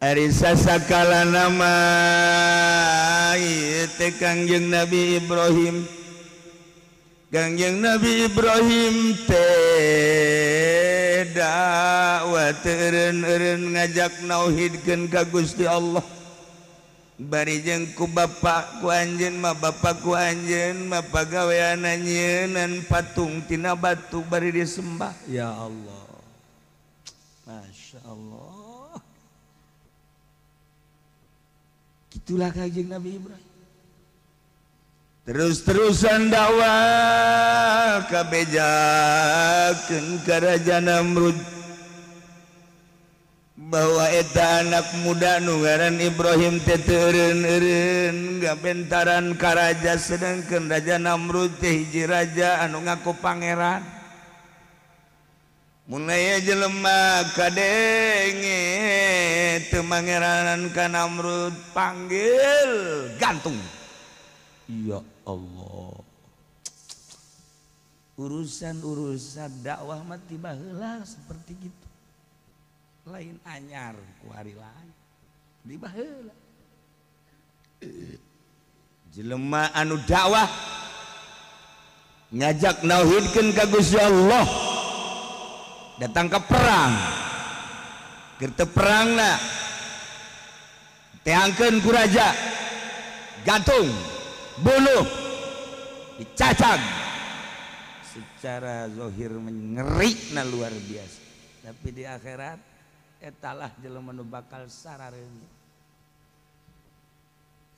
Ari sasakala nama ieu teh Kangjeng Nabi Ibrahim. Kangjeng Nabi Ibrahim teh dakwah teu eureun-eureun ngajak nauhidkeun ka Gusti Allah. Bari jeung ku bapak ku anjeun mah bapak ku anjeun mah pagaweanna nyieunnan patung tina batu bari disembah. Ya Allah. Masya Allah. Itulah Kangjeng Nabi Ibrahim. Terus-terusan dakwah kabejakeun ka Raja Namrud bahwa eta anak muda nu ngaran Ibrahim teh teu eureun-eureun gabentaran ka raja, sedangkeun Raja Namrud teh hiji raja anu ngaku pangeran. Mun aya jelema kadenge teu mangeranan ka Namrud panggil gantung. Ya Allah. Urusan-urusan dakwah mah tiba heula seperti gitu. Lain anyar ku hari lain. Tiba heula. Jelema anu dakwah ngajak nauhidkeun ka Gusti Allah. Datang ke perang. Keur teu perangna teangkeun ku raja. Gantung, bunuh, dicacag. Secara zahir mengerikna luar biasa, tapi di akhirat etalah jelema nu bakal sarareuneuh,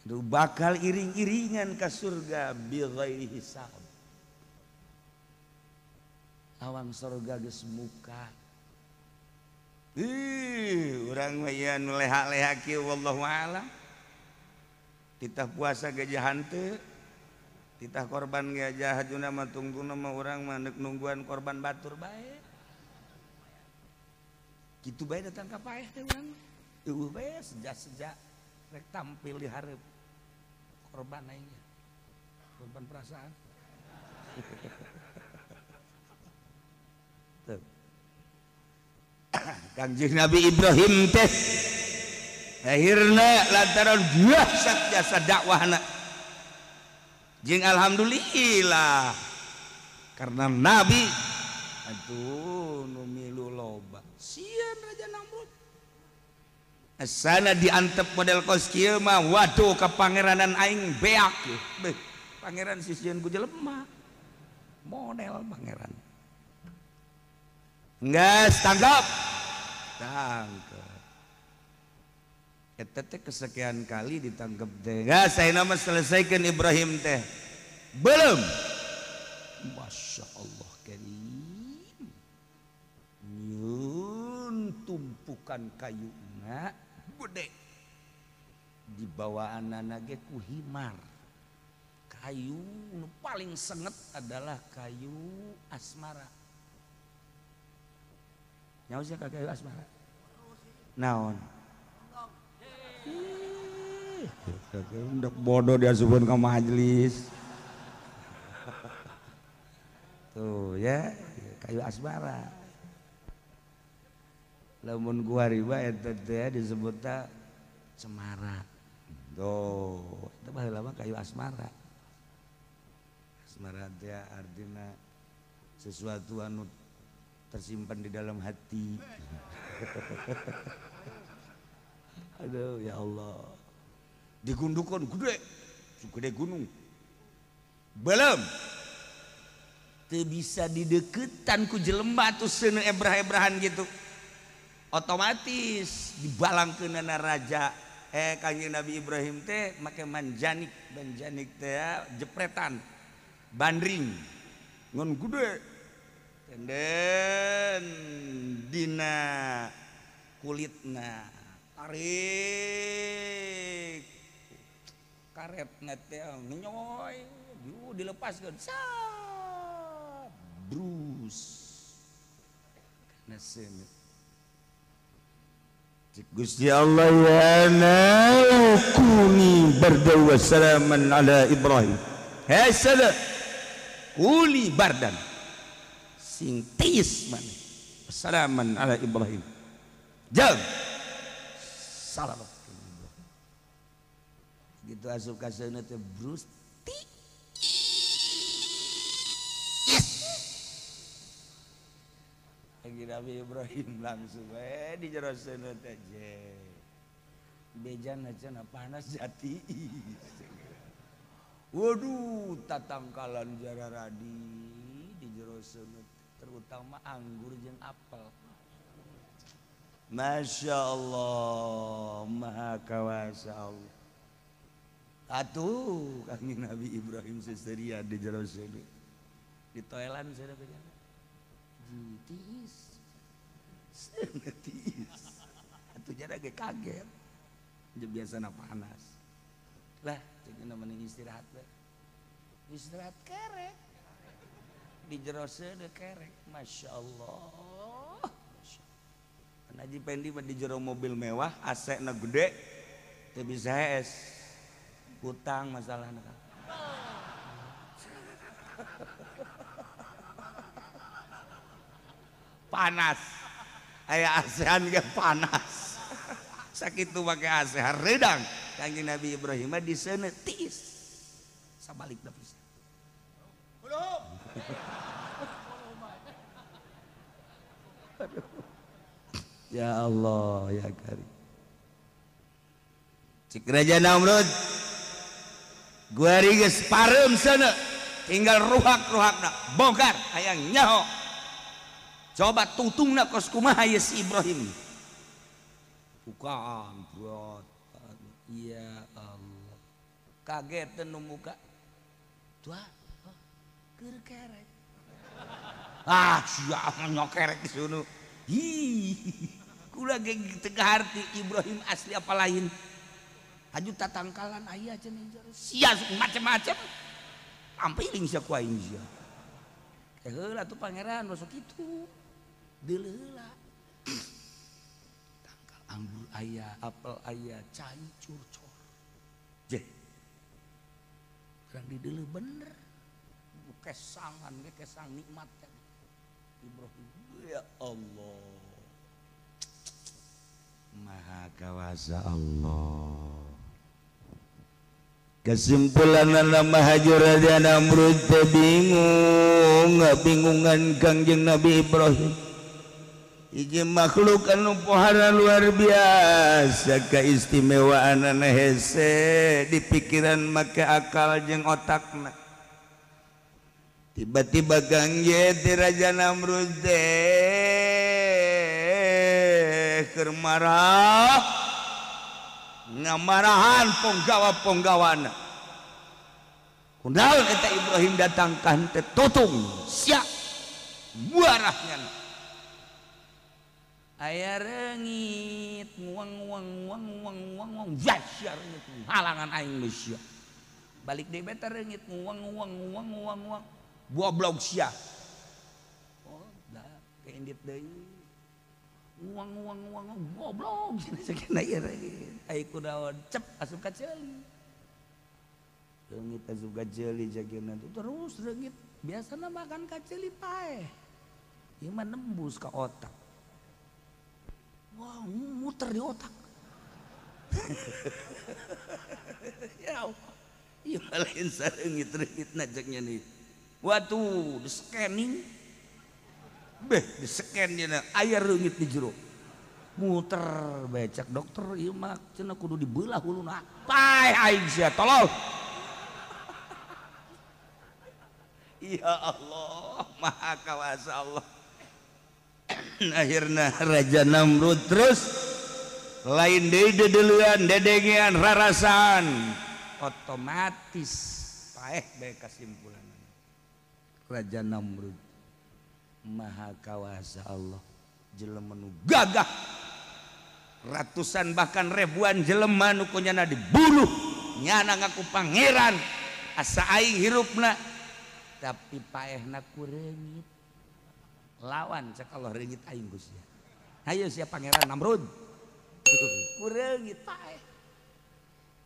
nu bakal iring-iringan ka surga bi ghairi hisab. Lawang surga geus muka. Ih, urang mah ieu nu leha-leha kieu wallahu a'lam. Titah puasa gajah henteu, titah korban gajah hajuna mah tungtungna mah urang mah neuk nungguan korban batur bae. Kitu bae datang ka paeh teh urang. Eueuh bae seja-seja rek tampil di hareup korban aing. Korban perasaan. Tuh. Kangjeng Nabi Ibrahim teh akhirna lantaran dahsyat jasa dakwahna. Jeung alhamdulillah karena Nabi atuh nu milu loba. Sieun Raja Namrud. Asana diantep model kos kieu mah waduh kapangeranan aing beak. Beuh, pangeran sisieun ku jelema. Model pangeran. Geus tangkap. Tangkap. Eta teh kesekian kali ditangkap teh. Geus ayeuna mah selesaikan Ibrahim teh. Belum. Masya Allah karim. Nyun tumpukan kayuna gede. Dibawaanana ge ku himar. Kayu nu paling senget adalah kayu asmara. Nyaho sia ka kayu asmara? Naon? Udah bodoh diasupkeun ka majelis. Tuh ya, kayu asmara. Lamun gua riba eta teh disebutna cemara. Tuh, eta baheula mah kayu asmara. Asmara teh artina sesuatu anu tersimpan di dalam hati. Aduh ya Allah. Digundukon gede, gede gunung. Belum. Teu bisa dideketan ku jelema atuh seuneu ebrah-ebrahan gitu. Otomatis dibalangkeunana raja. Kangjeng Nabi Ibrahim teh make manjanik, manjanik teh jepretan, bandring. Ngon gede. Tenden dina kulitna tarik karetna teh ngenyoy dilepaskeun sap brus kana seuneu. Gusti Allah ya naukuni bardan wa salaman ala Ibrahim. Hasada kuli bardan sing tiis maneh salaman ala Ibrahim. Jang Salah gitu asup ka seuneu teh brus lagi Nabi Ibrahim langsung di jero seuneu teh bejan cenah panas jati. Waduh tatangkalan jararadi di jero seuneu terutama anggur jeung apel. Masya Allah maha kawasa Allah. Atuh kanjeng Nabi Ibrahim seserian di jero seuneu di toelan seuneu teh tiis seuneu tiis atuh jada ge kaget biasana panas lah jadi mending istirahat we istirahat kerek di jero seuneu kerek. Masya Allah. Haji Pendi mah di jero mobil mewah AC na gede teu bisa hees hutang masalahna. Panas aya ASEAN ge panas sakitu make AC hareudang. Kanjeng Nabi Ibrahim mah di seuneu tiis sabalikna pisan. Ya Allah ya Karim. Cik Raja Namrud gua geus pareum seuneu tinggal ruhak-ruhakna bongkar hayang nyaho. Coba tungtungna kos kumaha ye si Ibrahim. Bukaan buat ya Allah. Kaget nu muka. Tua keur kerek. Ah sia nyokerek di sono. Hi, kula ge teu kaharti Ibrahim asli apa lain. Haju tatangkalan aya cenah sia macem-macem. Ampiling sia ku aing sia. Heula tuh pangeran masuk kitu. Deuleu heula. Tangkal anggur aya, apel aya, cai curcor. Jeh. Urang dideuleu bener. Kesangan ge kesang nikmat Ibrahim. Ya Allah. Maha kawasa Allah. Kesimpulan nama Haji Raja Namrud teh bingung, bingungan Kangjeng Nabi Ibrahim. Hiji makhluk anu pohara luar biasa keistimewaanana hese di pikiran make akal jeung otakna. Tiba-tiba Kangjeng ti Raja Namrud teh keur marah ngamarahan ponggawa-ponggawana. Kunaon eta Ibrahim datangkan teh tutung sia buarahnya. Aya reungit nguang nguang nguang nguang nguang nguang sia reungit halangan aing geus sia. Balik deui beta reungit nguang nguang nguang nguang nguang goblok sia. Oh, dah keindit deui. Nguang nguang nguang goblok cenah ieu reungit. Ai kunaon cep asup ka ceuli. Reungit asup ka ceuli jageuna terus reungit biasana makan ka ceuli paeh. Ieu mah nembus ka otak. Wah, muter di otak. Ya Allah. Ieu mah lain sareungit-reungitna cek nya nih. Waduh, di scanning. Beh, di scan nya aya reungit di jero. Muter bae cek dokter ieu mah cenah kudu dibelah huluna. Paeh aing sia, tolong. Ya Allah, Maha Kawasa Allah. Akhirna Raja Namrud terus lain deui dedeuleuan dedengean rarasaan otomatis paeh bae kasimpulan Raja Namrud. Maha Kawasa Allah, jelema nu gagah ratusan bahkan ribuan jelema nu kunyana dibunuh nyana ngaku pangeran asa aing hirupna tapi paehna ku reungit. Lawan cek Allah reungit aing Gusti. Hayu sia pangeran Namrud. Ku reungit paeh.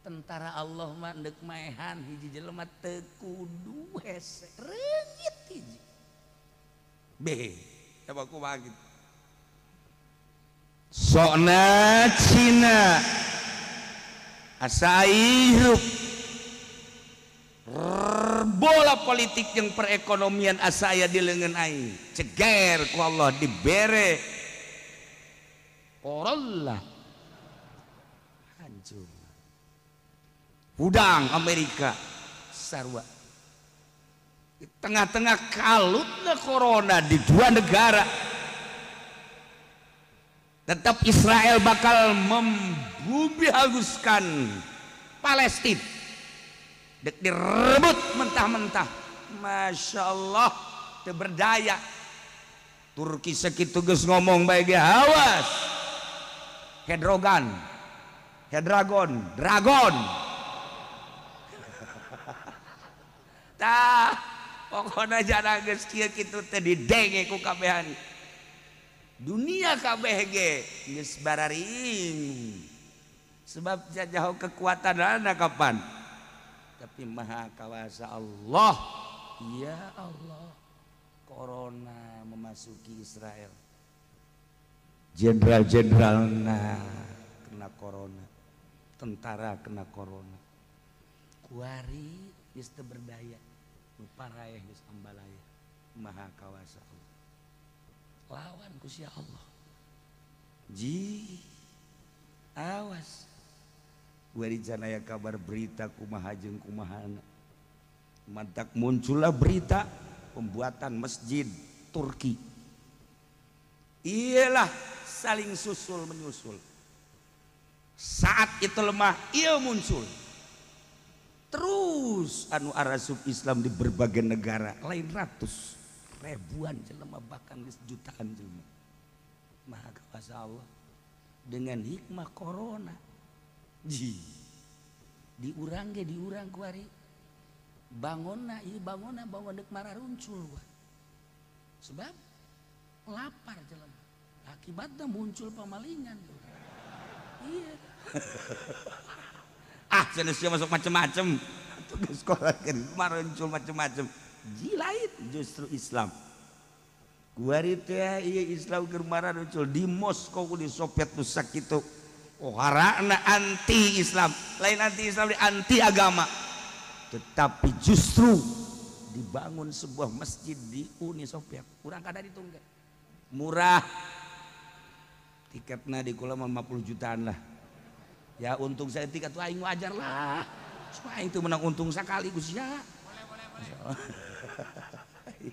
Tentara Allah mah deuk maehan hiji jelema teu kudu hese reungit hiji. Beh, coba kumaha kitu. Sokna Cina asa hirup bola politik yang perekonomian asa aya di leungeun aing ceger ku Allah dibere korollah hancur hudang Amerika sarua di tengah-tengah kalutna corona di dua negara tetap Israel bakal membumi hanguskan Palestina dek direbut mentah-mentah. Masya Allah teu berdaya Turki sakitu geus ngomong bae ge awas Hedrogan Hedragon Dragon tah pokona jana geus kieu kitu teh didenge ku kabehan dunia kabeh ge geus bararing sebab jauh kekuatan anak kapan tapi maha kawasa Allah ya Allah corona memasuki Israel jenderal-jenderal nah kena corona tentara kena corona kuari geus teu berdaya nu paraeh geus ambalaya maha kawasa Allah lawan ku sia Allah ji awas wari aya kabar berita kumaha jeung kumahana mantak muncullah berita pembuatan masjid Turki iyalah saling susul menyusul saat itu lemah ia muncul terus anu arasup Islam di berbagai negara lain ratus ribuan jelema bahkan jutaan jelema maha kuasa Allah dengan hikmah corona ji diurang ge diurang kuari bangonna ieu bangonna bangun deuk mararuncul sebab lapar jelema akibatnya muncul pamalingan iya ah cenah sia masuk macem-macem atuh geus sekolah maruncul macem-macem ji lain justru Islam kuari teh ieu Islam keur mararuncul di Moskow di Soviet nu sakitu oh harana anti Islam lain anti Islam anti agama tetapi justru dibangun sebuah masjid di Uni Soviet urang kada ditunggu murah tiketna di kula 50 jutaan lah ya untung saya tiket tuh aing wajar lah supaya aing teu menang untung sakali ku sia boleh.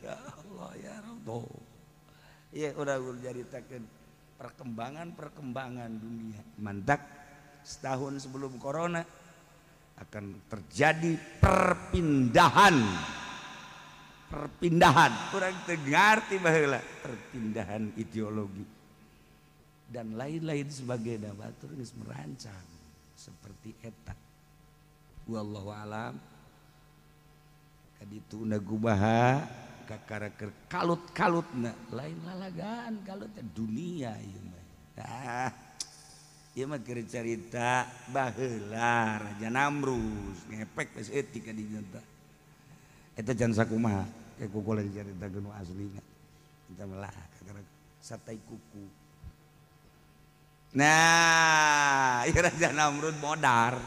Ya Allah ya Rabb ya udah caritakeun perkembangan-perkembangan dunia mantak setahun sebelum corona akan terjadi perpindahan kurang teu ngarti baheula perpindahan ideologi dan lain-lain sebagainya batur geus merancang seperti eta wallahu alam kaditu kumaha kakara keur kalut-kalutna lain lalagaan kalutna dunia ieu mah ah ieu mah keur carita baheula Raja Namrus ngepek geus eutik ka dinya tah eta can sakumaha ke ku kula dicaritakeun nu aslina eta mah lah kakara satai kuku. Nah, ieu Raja Namrud modar.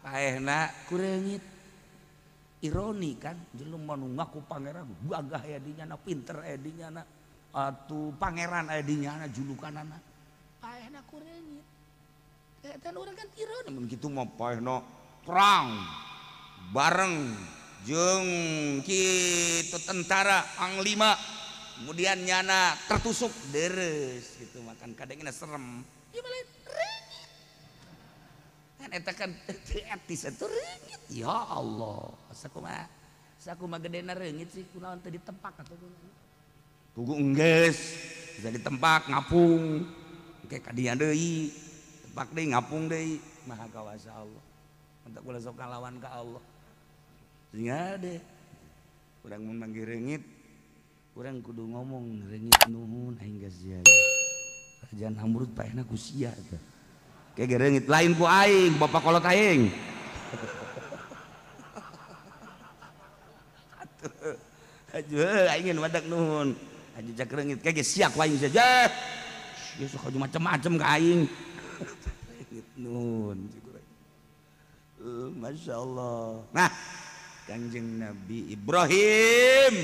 Paehna kureungit. Ironi kan, jelema nu ngaku pangeran, gagah aya di nyana, pinter aya di nyana, atuh pangeran aya di nyana julukanana. Paehna kureungit. Eta urang kan ironi mun kitu mah paehna perang bareng jeung kitu tentara panglima. Kemudian nyana tertusuk deres gitu makan kadangna serem. Ieu mah reungit. Kan eta kan teu etis atuh reungit. Ya Allah, sakumaha sakumaha gedena reungit sih kunaon teu ditempak atuh. Pugu enggeus bisa ditempak ngapung. Engke ka dinya deui, tempak deui ngapung deui. Maha kawasa Allah. Mantak kula sok ngalawan ka Allah. Sehingga deh urang mun manggih reungit urang kudu ngomong reungit nuhun aing geus sia. Raja Namrud paehna ku sia teh. Kayak reungit lain ku aing, bapak kolot aing. Atuh. Ajuh aing wadak nuhun. Aju cak reungit kayak sia ku aing saja. Sia sok macam-macam ka aing. Nun Masya Allah. Nah, Kanjeng Nabi Ibrahim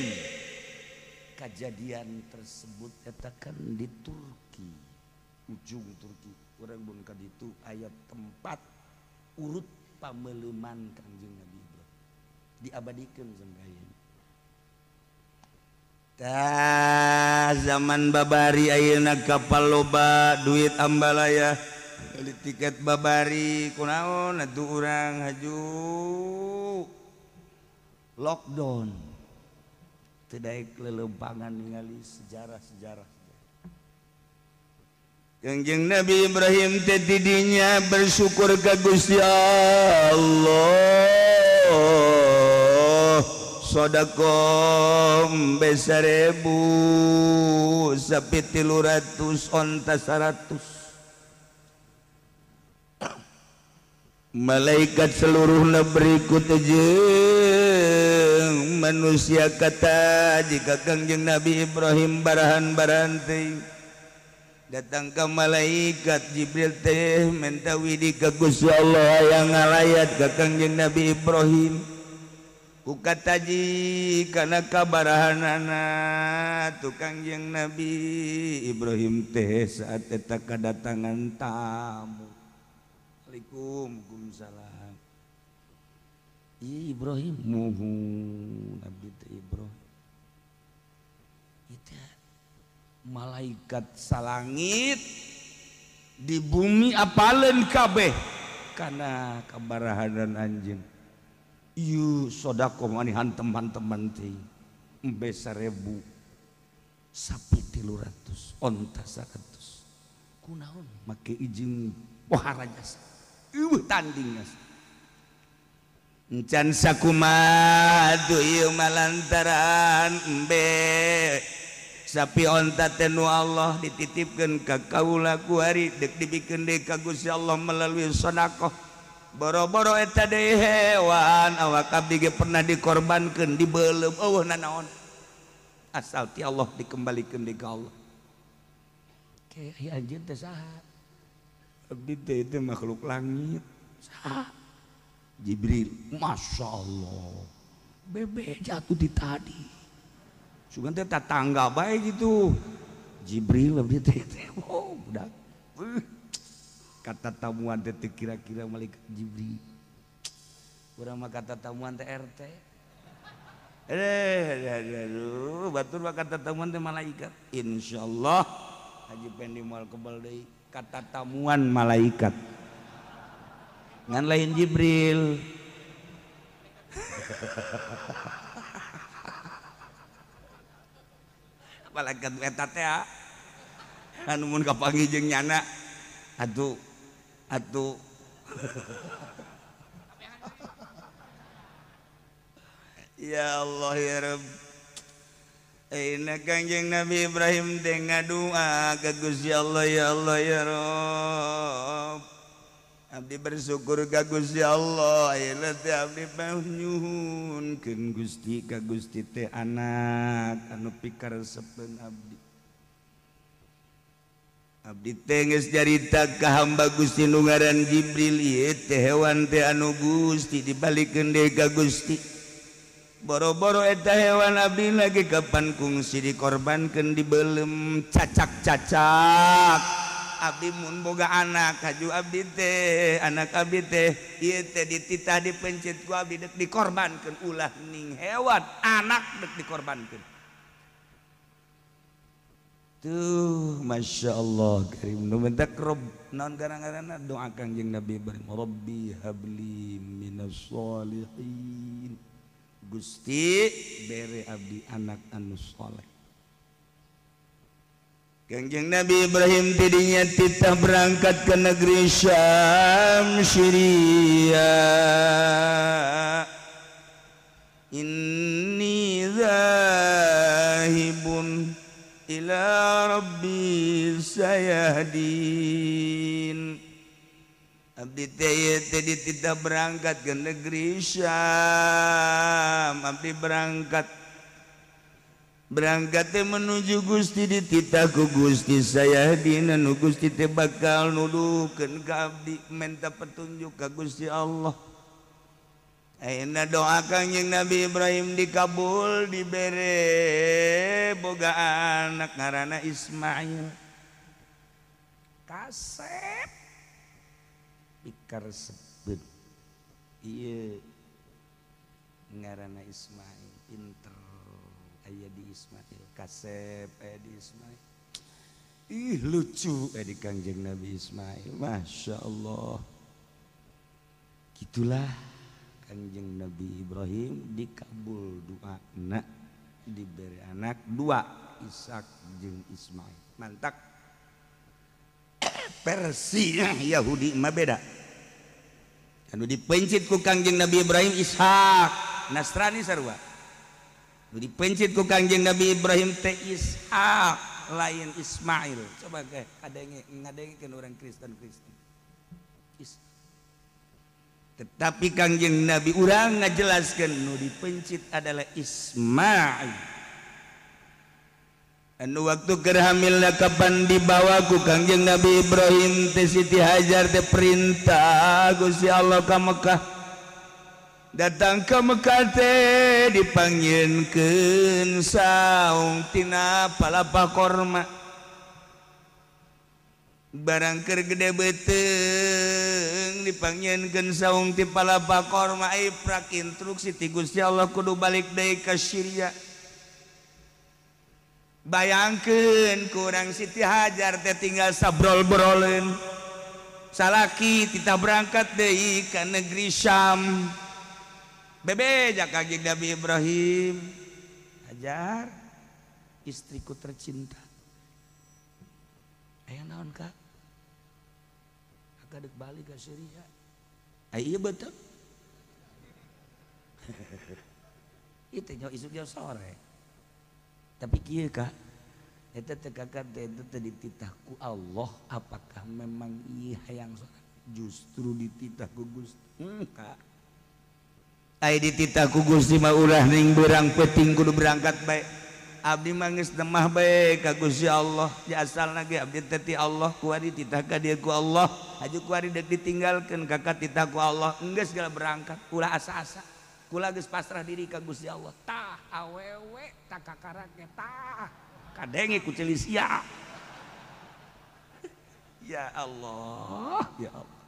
kejadian tersebut katakan di Turki, ujung Turki. Urang mun ka ditu aya tempat urut pameuleman Kanjeng Nabi Ibrahim. Diabadikeun sampai ayeuna. Tah zaman babari ayeuna kapal loba duit ambalaya beli tiket babari kunaon atuh urang haju lockdown teu daek leuleumpangan ningali sejarah-sejarah. Kangjeng Nabi Ibrahim teh tidinya bersyukur ka Gusti Allah. Sedekah embe 1000 sapi 300 onta 100. Malaikat seluruh negeri ku jeung manusia kata jika Kangjeng Nabi Ibrahim barahan-barahan teh datang ke malaikat Jibril teh minta widi ka Gusti Allah yang ngalayat ka Kangjeng Nabi Ibrahim. Ku kataji kana kabarahanana tu Kangjeng Nabi Ibrahim teh saat eta kedatangan tamu. Waalaikumsalam. Ibrahim muhun abdi teh Ibrahim. Itu malaikat salangit di bumi apaleun kabeh kana kabarahanan anjeun. Ieu sedekah mani hantem-hanteman teh embe 1000 sapi 300 onta 100. Kunaon make izin pohara jasa. Eueuh tanding jasa. Encan sakumaha ieu malantaran embe sapi onta teh nu Allah dititipkeun ka kaula ku hari deuk dibikeun deui ka Gusti Allah melalui sedekah. Boro-boro eta deui hewan awak abdi ge pernah dikorbankeun dibeuleum eueuh nanaon. Asal ti Allah dikembalikeun deui ka Allah. Ke ieu anjeun teh saha? Abdi teh itu makhluk langit. Saha? Jibril. Masya Allah. Bebe jatuh di tadi. Sugan teh tetangga bae gitu. Jibril abdi teh oh budak. Kata tamuan teh kira-kira malaikat Jibril. Urang mah kata tamuan teh RT. Aduh, batur mah kata tamuan teh malaikat. Insyaallah Haji Pendi moal kebal deui kata tamuan malaikat. Ngan lain Jibril. Malaikat eta teh anu mun kapanggih jeung nyana atuh atuh ya Allah ya Rabb. Ayeuna Kangjeng Nabi Ibrahim teh ngadua ka Gusti Allah, ya Allah ya Rabb, abdi bersyukur ka Gusti Allah ayeuna teh abdi nyuhunkeun Gusti ka Gusti teh anak anu pikaresepeun abdi. Abdi teh geus carita ka hamba Gusti nu ngaran Jibril ieu teh hewan teh anu Gusti dibalikeun deui ka Gusti. Boro-boro eta hewan abdi lagi kapan kungsi dikorbankeun dibeuleum cacak-cacak. Abdi mun boga anak haju abdi teh anak abdi teh ieu teh dititah dipencet ku abdi deuk dikorbankeun ulah ning hewan anak deuk dikorbankeun. Tuh Masya Allah karim nu mentak rob naon garang-garana doa Kangjeng Nabi Ibrahim Rabbi habli minas sholihin. Gusti bere abdi anak anu soleh. Kangjeng Nabi Ibrahim tidinya titah berangkat ke negeri Syam Syria. Inni zahibun ila rabbi sayahdin. Abdi teh tidak berangkat ke negeri Syam, abdi berangkat Berangkat teh menuju Gusti dititah ku Gusti saya dina nu Gusti teh bakal nuduhkeun ka abdi menta petunjuk ka Gusti Allah. Ayeuna doa Kangjeng Nabi Ibrahim dikabul dibere boga anak ngaranna Ismail. Kasep pikar sebut ieu ngaranna Ismail pinter aya di Ismail kasep aya di Ismail. Ih lucu aya di Kangjeng Nabi Ismail, Masya Allah. Gitulah Kangjeng Nabi Ibrahim dikabul doana, diberi anak dua, Ishak jeung Ismail. Mantak versi Yahudi mah beda. Anu dipencit ku Kangjeng Nabi Ibrahim Ishak, Nasrani sarua. Nu dipencit ku Kangjeng Nabi Ibrahim teh Ishak lain Ismail. Coba ke kadenge ngadengekeun urang Kristen-Kristen. Tetapi Kangjeng Nabi urang ngajelaskeun nu dipencit adalah Ismail. Anu waktu keur hamilna kapan dibawa ku Kangjeng Nabi Ibrahim teh Siti Hajar teh perintah Gusti Allah ka Mekah. Datang ke Mekah teh dipanggilkeun saung tina palapa korma. Barang keur gede beuteung dipanggilkeun saung ti palapa korma ai prak instruksi ti Gusti Allah kudu balik deui ka Syria. Bayangkeun kurang Siti Hajar teh tinggal sabrol-broleun. Salaki tita berangkat deui ka negeri Syam. Bebeja Kangjeng Nabi Ibrahim, Hajar, istriku tercinta. Aya naon Kak? Akak dek balik ka Syria. Ai ieu beuteung. Ieu teh nyaho isuk jauh sore. Tapi kieu Kak, eta teh kakak teh eta teh dititah ku Allah, apakah memang ieu hayang sore? Justru dititah ku Gusti. Kak. Ai dititah ku Gusti mah ulah ning beurang peuting kudu berangkat bae. Abdi mah geus demah bae ka Gusti Allah. Di asalna ge abdi teh ti Allah, kuari titah ka dieu ku Allah. Haju kuari deuk ditinggalkeun kakak titah ku Allah. Enggeus segala berangkat, ulah asa-asa. Kula geus pasrah diri ka Gusti Allah. Tah awewe tah kakarak ge tah. Kadenge ku ceuli sia. Ya Allah, ya Allah.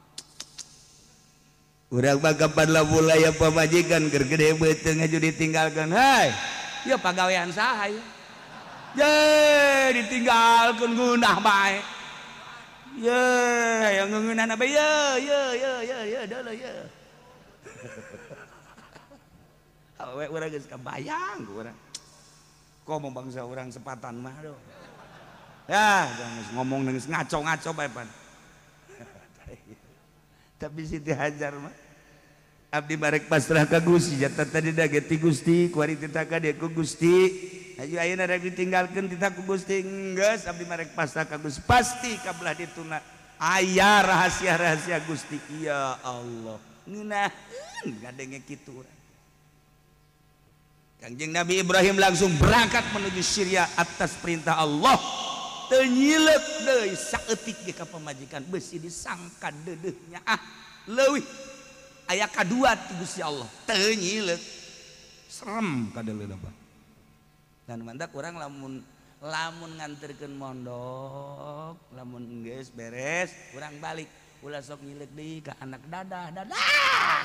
Urang mah kapan lamun aya pamajikan keur gede beuteung aju ditinggalkeun. Hei, ieu pagawean saha ieu? Ye, ditinggalkeun gunah bae. Ye, hayang ngeungeunana bae ye, ye ye ye ye deuleu ye. Awewe urang geus kabayang ku urang. Komo bangsa urang sepatan mah aduh. Ya, geus ngomong geus ngaco-ngaco bae pan. Tapi Siti Hajar mah abdi barek pasrah ka Gusti jatah tadi da ge ti Gusti kuari titah ka dieu ku Gusti aju ayeuna rek ditinggalkeun titah ku Gusti geus abdi barek pasrah ka Gusti pasti ka belah dituna aya rahasia-rahasia Gusti. Ya Allah ngeunaheun ngadenge kitu urang. Kangjeng Nabi Ibrahim langsung berangkat menuju Syria atas perintah Allah. Teu nyileuk deui saeutik ge ka pamajikan beusi disangka deudeuhnya ah leuwih aya kadua ti Gusti Allah teu nyileuk serem kadeuleuh bah. Dan mantak urang lamun lamun nganterkeun mondok lamun geus beres urang balik ulah sok nyileuk deui ka anak dadah dadah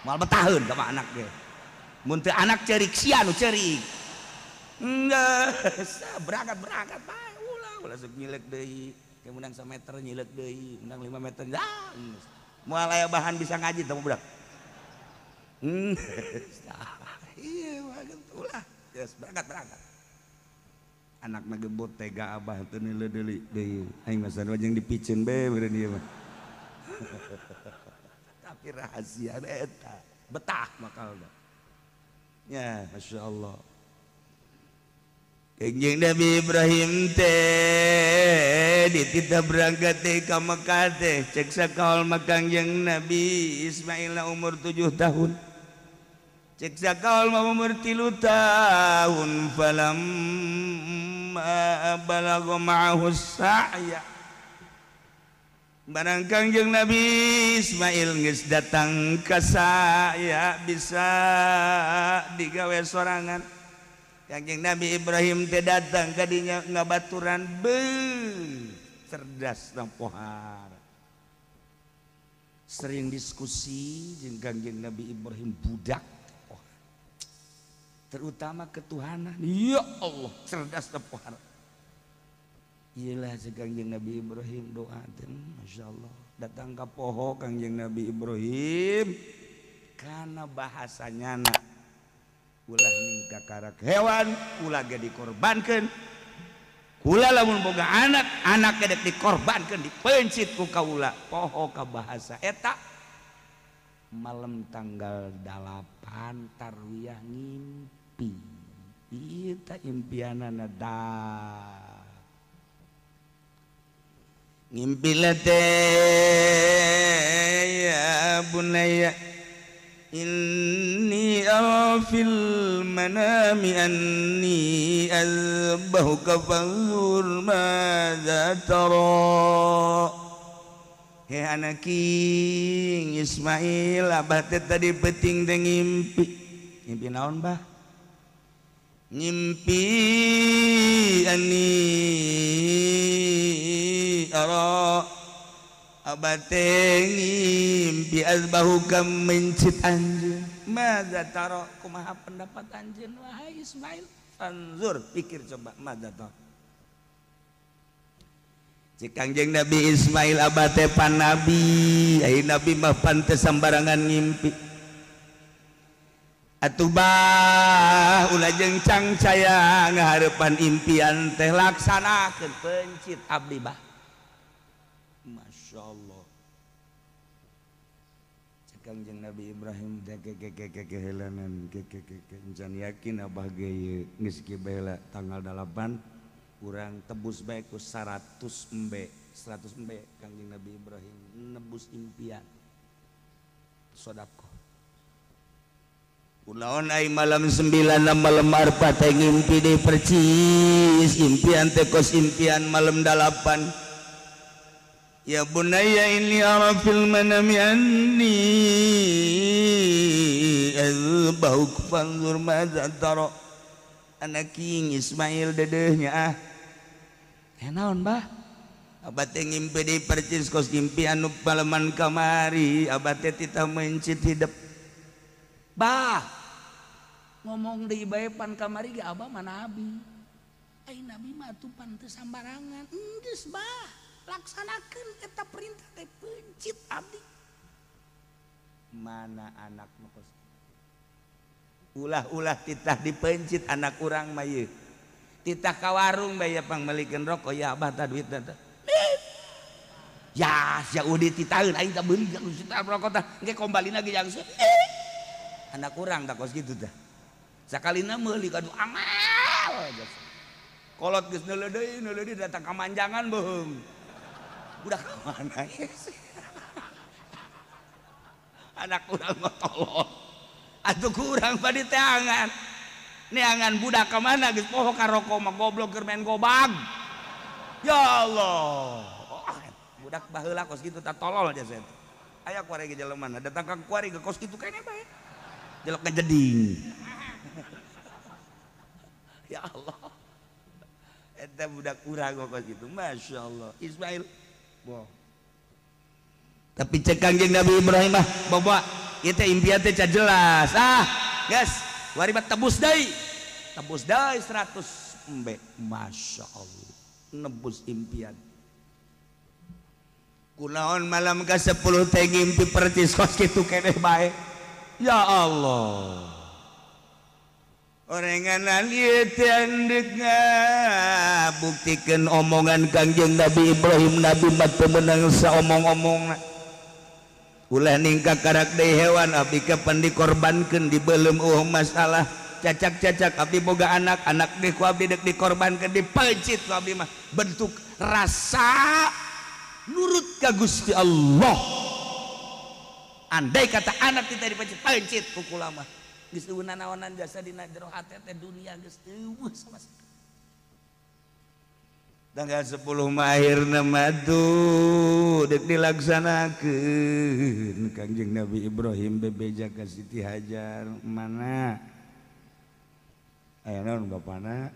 moal betaheun ka anak ge mun teu anak ceurik sia nu ceurik geus berangkat berangkat bae ulah sok nyilek deui ke menang 1 meter nyilek deui menang 5 meter dah moal aya bahan bisa ngaji teh budak. Iya ulah geus berangkat berangkat anak mah gebot tega abah teu neuleuh deui deui aing mah sarua jeung dipiceun bae beureun ieu mah. Tapi rahasia eta betah makalna ya Masya Allah. Kangjeng Nabi Ibrahim teh dititah berangkat teh ka Mekah teh cek sakaol mah Kangjeng Nabi Ismail umur 7 tahun. Cek sakaul mah umur 3 tahun falamma balagha ma'ahu sa'ya. Barang Kangjeng Nabi Ismail geus datang ka saya bisa digawe sorangan. Kangjeng Nabi Ibrahim teh datang ka dinya ngabaturan beuh cerdas na pohara. Sering diskusi jeung Kangjeng Nabi Ibrahim budak. Oh. Terutama ketuhanan. Ya Allah, cerdas na pohara. Iyalah Kangjeng Nabi Ibrahim doa teh Masya Allah datang ka poho Kangjeng Nabi Ibrahim karena bahasanya na ulah ningka karak hewan ulah ge dikorbankeun kula lamun boga anak anak ge dikorbankeun dipencit ku kaula poho ka bahasa eta malam tanggal 8 tarwiyah ngimpi ieu teh impianana dah ngimpi teh ya bunaya inni ara fil manami anni azbahuka fanzur madza tara. He anak king Ismail abah teh tadi penting teh ngimpi. Ngimpi naon bah? Ngimpi anni ara abah teh ngimpi azbahuka mencit anjeun. Madza tara, kumaha pendapat anjeun wahai Ismail? Fanzur, pikir coba madza tara. Cek Kangjeng Nabi Ismail abah teh pan nabi, ai nabi mah pan teh sambarangan ngimpi. Atuh bah ulah jeung cangcaya ngahareupan impian teh laksanakeun pencit abdi bah. Masya Allah. Cek Kangjeng Nabi Ibrahim teh kekekekehelanan kekekeke encan yakin abah ge ieu geus kieu bae tanggal 8 urang tebus bae ku 100 embe, 100 embe Kangjeng Nabi Ibrahim nebus impian sedekah. Kunaon ai malam 9 malam arpa teh ngimpi deui percis impian teh kos impian malam 8. Ya bunayya inni ara fil manami anni azbahuk fanzur madza tara. Anak king Ismail dedehnya ah. Eh naon bah? Abah teh ngimpi deui percis kos ngimpi anu maleman kamari, abah teh titah mencit hidep. Bah, ngomong deui bae pan kamari ge abah mah nabi. Ai nabi mah atuh pan teu sambarangan. Enggeus bah, laksanakeun eta perintah teh pencit abdi. Mana anak nu kos ulah-ulah titah dipencit anak urang mah ieu. Titah ka warung bae pangmeulikeun rokok ya abah tah duitna teh. Ya sia udi titaheun aing tah beuli tah rokok tah engke kombalina ge jang. Anak urang tah kos kitu tah. Sakalina meuli kadu amal. Kolot geus neuleuh deui datang ka manjangan beuheung. Budak ka mana anak urang mah tolol. Atuh kurang pada teangan neangan budak ka mana geus poho ka rokok mah goblok keur main gobag. Ya Allah, oh, budak baheula kos kitu tah tolol aja saya. Aya kuari ge jelema datang ka kuari ge kos kitu kene bae. Jelek ngejeding. Ya Allah. Eta budak urang kos kitu, Masya Allah. Ismail. Boh. Tapi cek Kangjeng Nabi Ibrahim mah bawa ieu teh impian teh jelas. Ah, guys, wari mah tebus deui. Tebus deui 100 embe. Masya Allah. Nebus impian. Kunaon malam ke-10 teh ngimpi percis kos kitu keneh bae. Ya Allah. Orengan ieu teh endek ngabuktikeun omongan Kangjeng Nabi Ibrahim, nabi mah teu meunang saomong-omongna. Ulah ningka karak deui hewan abdi kapan dikorbankeun dibeuleum eueuh masalah. Cacak-cacak abdi boga anak, anak deui ku abdi deuk dikorbankeun dipencit ku abdi mah. Bentuk rasa nurut ka Gusti Allah. Andai kata anak kita dipencit, pencit ku kula mah. Geus eueuh nanaonan jasa dina jero hate teh dunia geus eueuh sama sekali. Tanggal 10 akhirna mah tuh dek dilaksanakeun Kangjeng Nabi Ibrahim bebeja ka Siti Hajar mana aya naon bapana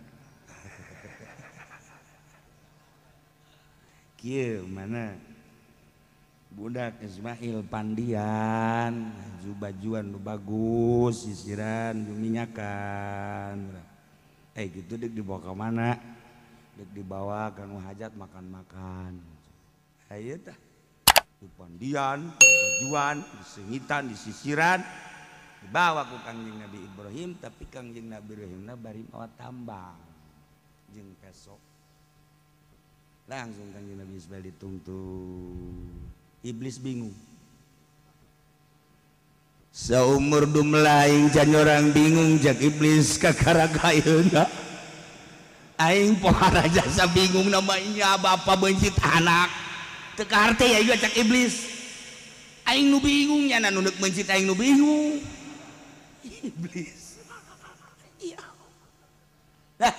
kieu mana budak Ismail pandian bajuan nu bagus sisiran jeung minyakan gitu dek dibawa ka mana dek dibawa ka nu hajat makan-makan aya tah di pandian bajuan disengitan disisiran dibawa ku Kangjeng Nabi Ibrahim tapi Kangjeng Nabi Ibrahim bari mawa tambang jeung peso langsung Kangjeng Nabi Ismail dituntut. Iblis bingung saumur dumlaing can orang bingung jak iblis kakara kayeuna aing pohara jasa bingung namanya bapak bencit anak teu kaharti ya ieu cak iblis aing nu bingung nya nu deuk bencit aing nu bingung iblis iya dah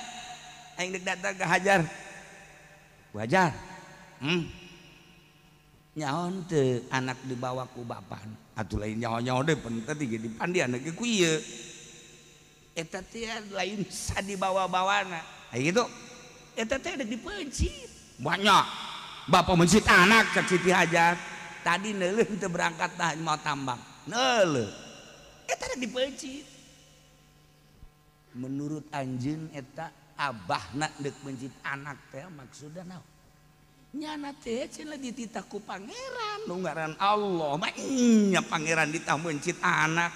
aing deuk datang ka Hajar wajar nyaon teu anak dibawa ku bapak atuh lain nyaho-nyaho deui penting ge dipandian ge ku ieu eta teh lain sa dibawa-bawana aya kitu eta teh deuk dipencit banyak bapak mencit anak cak Siti Hajar tadi neuleuh teu berangkat tah mau tambang neuleuh eta deuk dipencit menurut anjeun eta abahna deuk mencit anak teh maksudna naon nyana teh cenah dititah ku pangeran nu ngaran Allah mah nya pangeran ditah mencit anak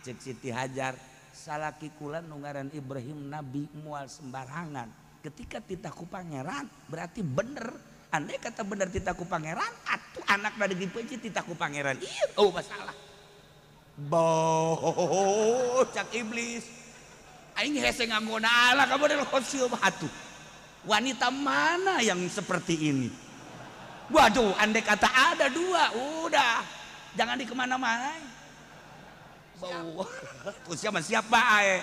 cek Siti Hajar salaki kula nu ngaran Ibrahim nabi moal sembarangan ketika titah ku pangeran berarti bener andai kata bener titah ku pangeran atuh anak da dipencit titah ku pangeran ieu oh masalah boh cak iblis aing hese nganggo ala kamu dari khosyum atuh wanita mana yang seperti ini waduh andai kata ada dua udah jangan di kemana-mana bau siapa siapa ae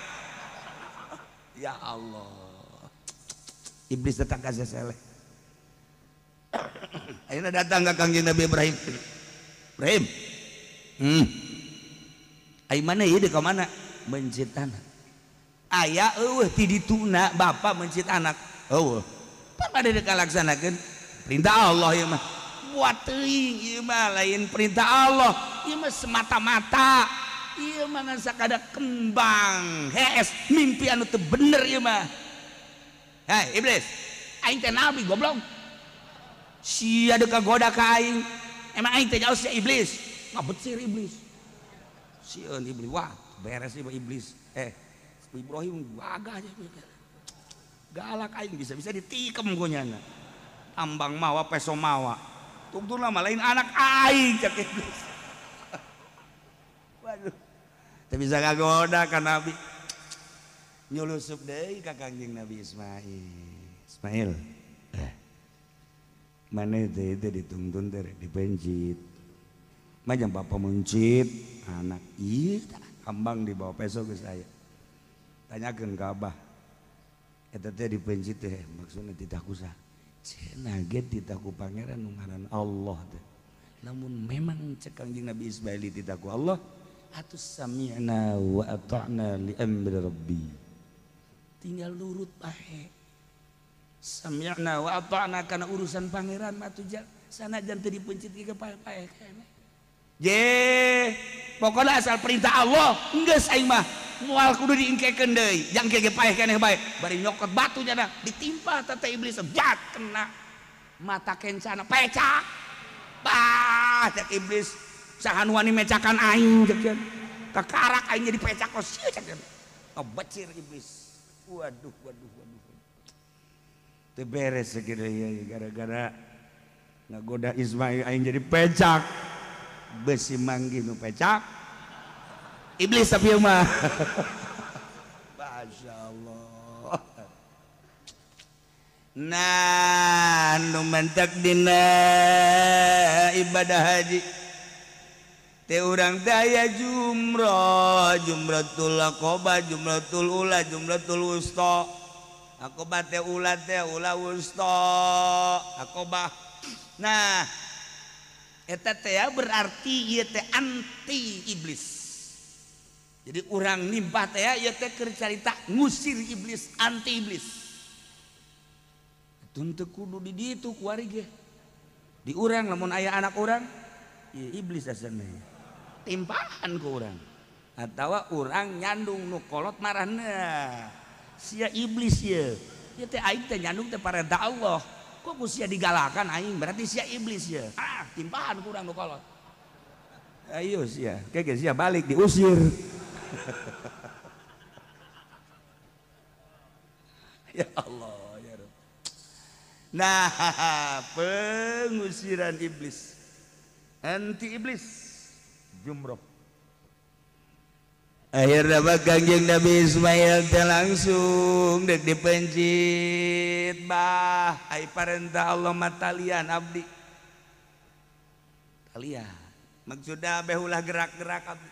ya Allah iblis datang ke seleh akhirnya datang ke Kangjeng Nabi Ibrahim Ibrahim ai mana ieu ka mana mencit anak aya eueuh ti dituna bapak mencit anak eueuh pan bade dilaksanakeun perintah Allah ieu mah buat teuing ieu mah lain perintah Allah ieu mah semata-mata ieu mah ngan sakada kembang hees mimpi anu teu bener ieu mah. Hei iblis aing teh nabi goblok sia deuk kagoda ka aing emang aing teh jauh sia iblis ngabecir iblis sieun iblis wah beres ieu iblis Ibrahim gagah galak aing bisa-bisa ditikem ku nyana tambang mawa peso mawa tungtun lama lain anak aing cak iblis waduh teu bisa kagoda ka nabi nyulusup deui ka Kangjeng Nabi Ismail Ismail maneh teh teh dituntun teh dipencit mah jang bapa mencit anak ieu tambang dibawa peso geus aya tanyakeun ka abah eta teh dipencit teh maksudna titah ku saha cenah ge titah ku pangeran nu ngaran Allah teh namun memang cek Kangjeng Nabi Ismail titah ku Allah atuh sami'na wa ata'na li amri rabbi tinggal nurut bae sami'na wa ata'na kana urusan pangeran mah atuh sanajan teu dipencit ge pae-pae keneh je pokona asal perintah Allah geus aing mah moal kudu diingkekeun deui jang ge paeh keneh bae bari nyokot batu nya ditimpa teh iblis jat kena mata kencana pecak bah cek iblis saha nu wani mecakan aing cek kakarak aing jadi pecak kos cek ngebecir iblis waduh waduh waduh teu beres sakieu ieu gara-gara ngagoda Ismail aing jadi pecak besi manggih nu pecak iblis tapi mah Masya Allah. Nah nu mentak dina ibadah haji Teh urang teh aya jumroh, jumratul aqabah, jumratul ula, jumratul wusta. Aqabah teh ula teh ula wusta, aqabah. Nah, eta teh berarti ieu teh anti iblis. Jadi urang nimpah teh ieu teh keur carita ngusir iblis, anti iblis. Teu kudu di ditu kuari ge. Di urang lamun aya anak urang, ieu iblis asana. Timpahan ku urang. Atawa urang nyandung nu kolot marahna. Sia iblis ieu. Ieu teh aing teh nyandung teh parentah Allah. Kok ku sia digalakan aing berarti sia iblis ya. Ah, timpahan ku urang nu kolot. Ayo sia, keke sia balik diusir. Ya Allah ya Rabb. Nah, pengusiran iblis. Anti iblis jumroh. Akhirnya Kangjeng Nabi Ismail teh langsung dek dipencit bah ai parentah Allah mah talian abdi. Talian. Maksudna beh ulah gerak-gerak abdi.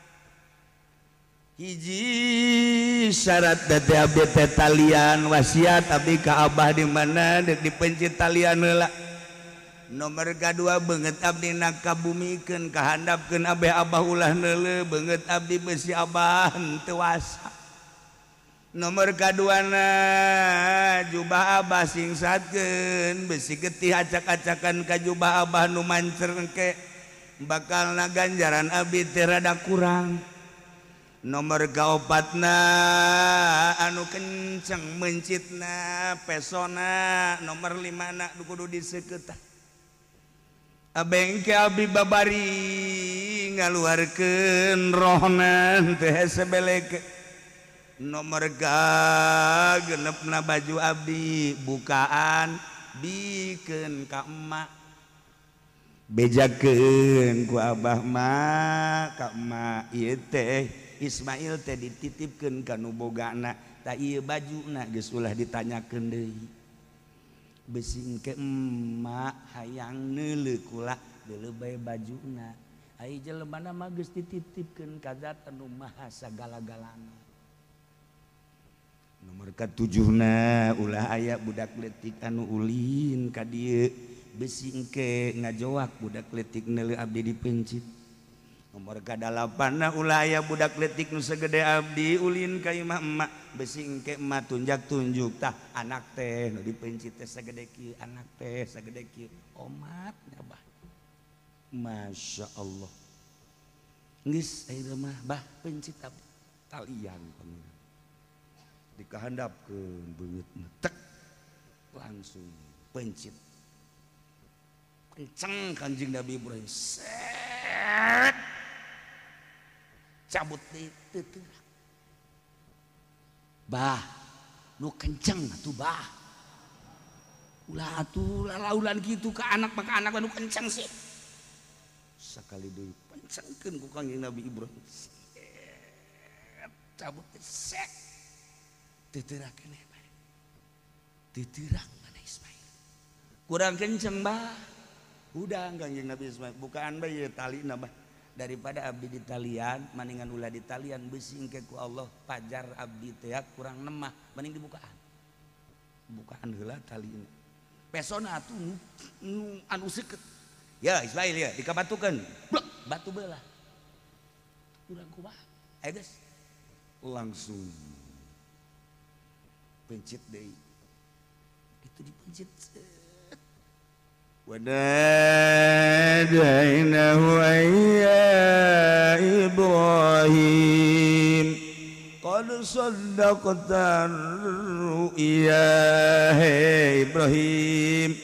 Hiji syarat teh abdi teh talian wasiat abdi ka abah di mana dek dipencit talian heula. Nomor kedua beungeut abdi na kabumikeun kahandapkeun abeh abah ulah neuleuh beungeut abdi besi abah henteu wasa. Nomor kaduana jubah abah singsatkeun besi getih acak-acakan ka jubah abah nu mancer engke bakalna ganjaran abdi teh rada kurang. Nomor kaopatna anu kenceng mencitna pesona nomor 5 na kudu diseukeutan. Abengke abdi babari ngaluarkeun rohna teh hese beleke. Nomor ka genepna baju abdi bukaan bikeun ka emak. Bejakeun ku abah mah ka emak ieu teh Ismail teh dititipkeun ka nu bogana tah ieu bajuna geus ulah ditanyakeun deui. Besi engke emak hayang neuleuh kula deuleuh bae bajuna ai jelemana mah geus dititipkeun ka zat anu maha sagala-galana. Nomor katujuhna ulah aya budak leutik anu ulin ka dieu besi engke ngajoak budak leutik neuleuh abdi dipencit. Nomor kadalapanna ulah aya budak leutik nu segede abdi ulin ka imah emak besi engke emak tunjak-tunjuk tah anak teh nu dipencit teh sagede kieu anak teh sagede kieu omat nya bah. Masya Allah. Geus ayeuna mah bah pencit abdi talian pangeran. Dikahandapkeun beungeutna tek langsung pencit. Kenceng Kanjeng Nabi Ibrahim. Set. Cabut deui teu teurak. Bah, nu kenceng atuh bah. Ulah atuh lalaulan kitu ka anak maka anak nu kenceng sih. Sakali deui pencengkeun ku Kangjeng Nabi Ibrahim. Set. Cabut deui set. Teu teurak keneh bae. Teu teurak mana Ismail. Kurang kenceng bah. Udah Kangjeng Nabi Ismail bukaan bae ieu talina bah. Daripada abdi di talian maningan ulah di talian besi engke ku Allah pajar abdi teh kurang nemah mending dibukaan. Bukaan heula talina. Pesona atuh nu anu seukeut. Ya Ismail ya dikabatukeun. Blek batu belah. Kurang kumaha? Ayo geus. Langsung pencit deui. Itu dipencit. وناديناه أن يا إبراهيم قد صدقت الرؤيا. Ibrahim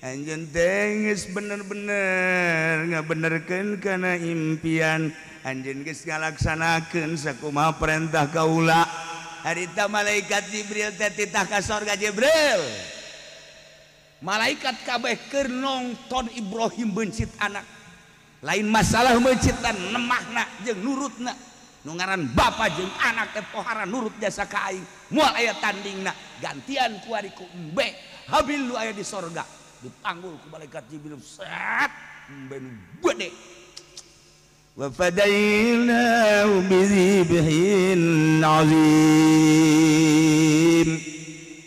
anjeun teh geus bener-bener ngabenerkeun kana impian anjeun geus ngalaksanakeun sakumaha perintah kaula. Harita malaikat Jibril teh titah ka sorga Jibril. Malaikat kabeh keur nonton Ibrahim bencit anak. Lain masalah bencitan nemahna jeung nurutna. Nu ngaran bapa jeung anak teh pohara nurut jasa ka aing. Moal aya tandingna, gantian ku ari ku embe. Habil nu aya di sorga dipanggul ku malaikat Jibril. Set embe nu gede. Wa fadainahu bizibhin azim.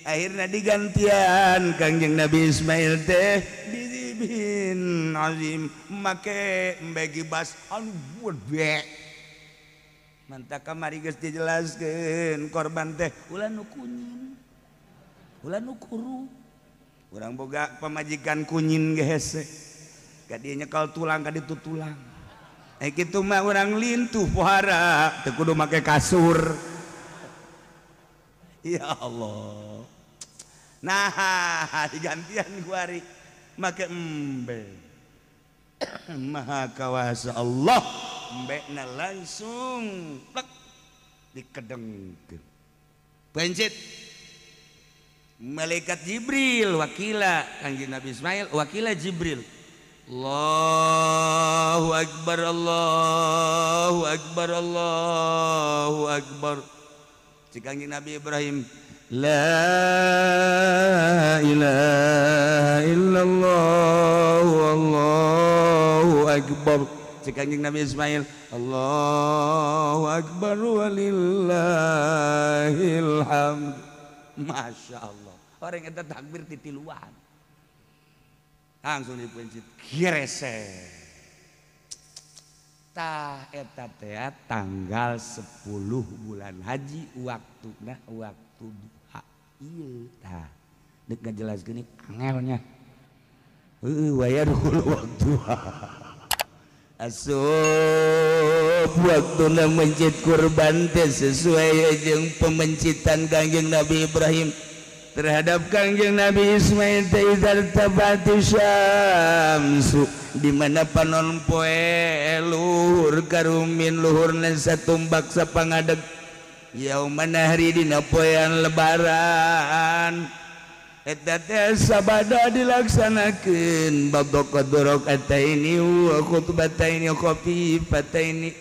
Akhirna digantian Kangjeng Nabi Ismail teh bizibhin azim make bagi bas anu gede. Mantap kamari geus dijelaskeun korban teh ulah nu kunyin. Ulah nu kuru. Urang boga pamajikan kunyin ge hese. Ka dieu nyekel tulang ka ditu tulang. Eh kitu mah urang lintuh pohara teu kudu make kasur. Ya Allah. Nah, digantian kuari make embe. Maha kawasa Allah. Embekna langsung plek dikedengkeun. Pencit malaikat Jibril wakila Kangjeng Nabi Ismail wakila Jibril. Allahu akbar Allahu akbar Allahu akbar. Cik Kangjeng Nabi Ibrahim la ilaha illallah Allahu akbar. Cik Kangjeng Nabi Ismail Allahu akbar walillahil hamd. Masya Allah. Orang eta takbir titiluan. Langsung dipencit girese. Tah eta teh tanggal 10 bulan haji waktuna waktu duha. Ieu tah deuk ngajelaskeun angelnya. Heueuh wayadul waktuha. Asup waktuna mencit kurban teh sesuai jeung pemencitan Kangjeng Nabi Ibrahim terhadap Kangjeng Nabi Ismail teh izar tabati syamsu di mana panon poe luhur karumin luhurna satumbak sapangadeg yauma nahri dina poean lebaran eta teh sabada dilaksanakeun babaqad rakaataini wa khutbataini khafifataini.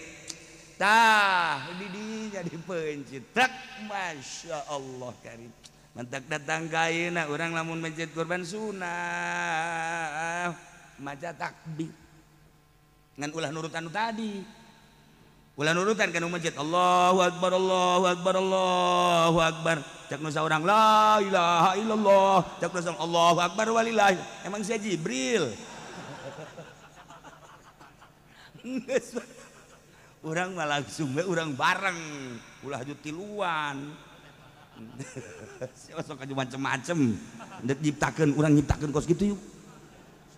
Tah di dinya dipencit trek Masya Allah karim. Mantak datang ka ayeuna urang lamun mencit kurban sunah maca takbir ngan ulah nurutan nu tadi. Ulah nurutan kan mencit Allahu akbar Allahu akbar Allahu akbar. Cak nu saurang la ilaha illallah, cak nu saurang Allahu akbar walillah. Emang sia Jibril. Geus urang mah langsung we urang bareng, ulah aju tiluan. Sia sok aju macem-macem. Ndek nyiptakeun urang nyiptakeun kos kitu yuk.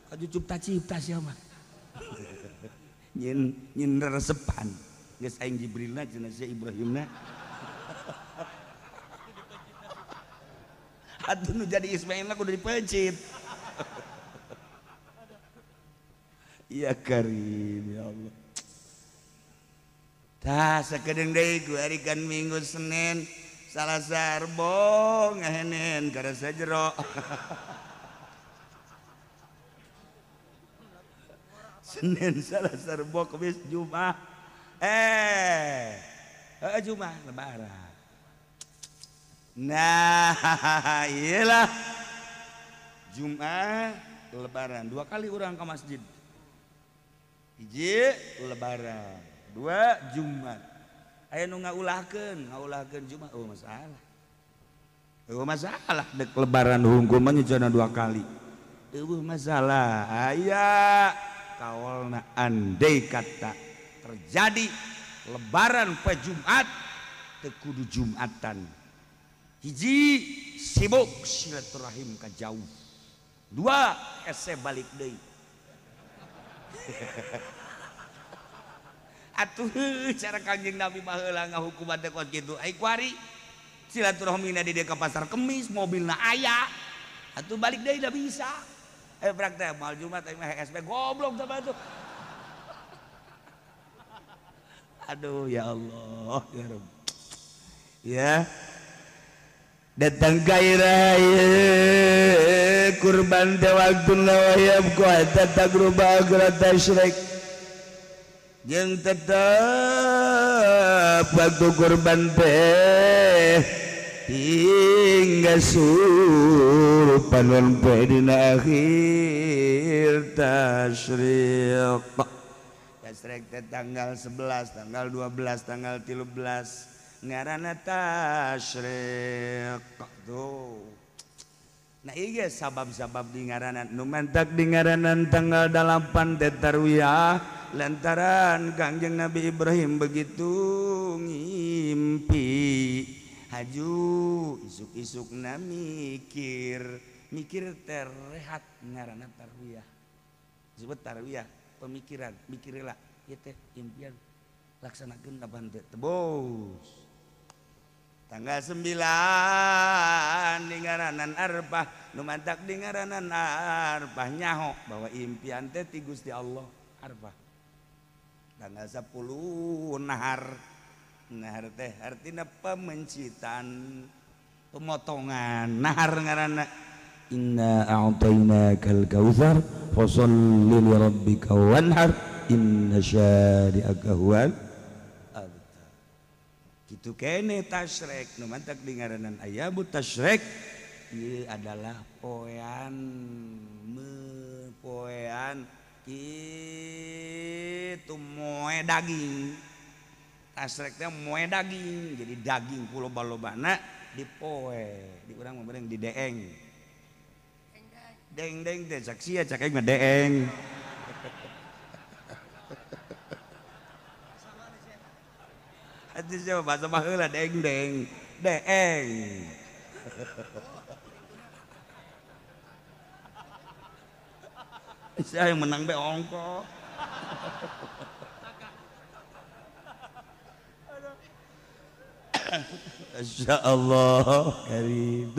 Aju cipta-cipta sia mah. Nyin nyin resepan. Geus aing Jibrilna cenah sia Ibrahimna. Atuh nu jadi Ismailna kudu dipencit. Ya Karim ya Allah. Tah sakedeung deui ku ari kan Minggu Senin Salasa Rebo ngahenen karasa jero. Senin Salasa Rebo Kamis Jumat. Jumat lebaran. Nah, iyalah Jumat lebaran dua kali orang ke masjid. Hiji lebaran, dua Jumat. Aya nu ngaulahkeun Jumat, oh masalah. Oh masalah dek lebaran hungkul mah nyecana dua kali. Eueuh masalah. Aya kaolna andai kata terjadi lebaran pe Jumat teu kudu Jumatan. Hiji sibuk silaturahim ka jauh. Dua ese balik deui. Atuh cara Kangjeng Nabi baheula ngahukuman teh kos kitu. Ai kuari silaturahmina di dieu ka pasar Kemis mobilna aya. Atuh balik deui da bisa. Praktek mal Jumat aing mah HSP goblok sama tuh. Aduh ya Allah ya Rabb. Ya. Datang gairah kurban teh waktuna wayab ku hatta tagruba agrata syrik. Jeung tetep waktu kurban teh hingga surupan poe dina akhir tasyriq. Tasrek teh tanggal 11, tanggal 12, tanggal 13 ngaranna tasyrik tuh. Nah iya sabab-sabab di ngaranan nu mantak di ngaranan tanggal 8 teh tarwiyah lantaran Kangjeng Nabi Ibrahim begitu ngimpi haju isuk-isukna mikir mikir terrehat ngaranna tarwiyah disebut tarwiyah pemikiran mikirlah ieu teh impian laksanakeun apa henteu tebus. Tanggal 9 di ngaranan Arfah nu mantak di ngaranan Arfah nyaho bahwa impian teh ti Gusti Allah Arfah. Tanggal 10 nahar nahar teh artina pemencitan pemotongan nahar ngaranna inna a'tainakal kautsar fasholli li rabbika wanhar inna syani'aka huwal abtar. Kitu kene tasyrek nu mantak di ngaranan ayamut tasyrek ieu adalah poean poean kitu moe daging. Tasyrek teh moe daging, jadi daging ku loba-lobana dipoe, di urang mah bareng di deeng. Deng-deng teh cak sia cak aing mah deeng. Atuh siapa bahasa baheula deng-deng, deeng. Saya yang menang be ongko. Insyaallah karim.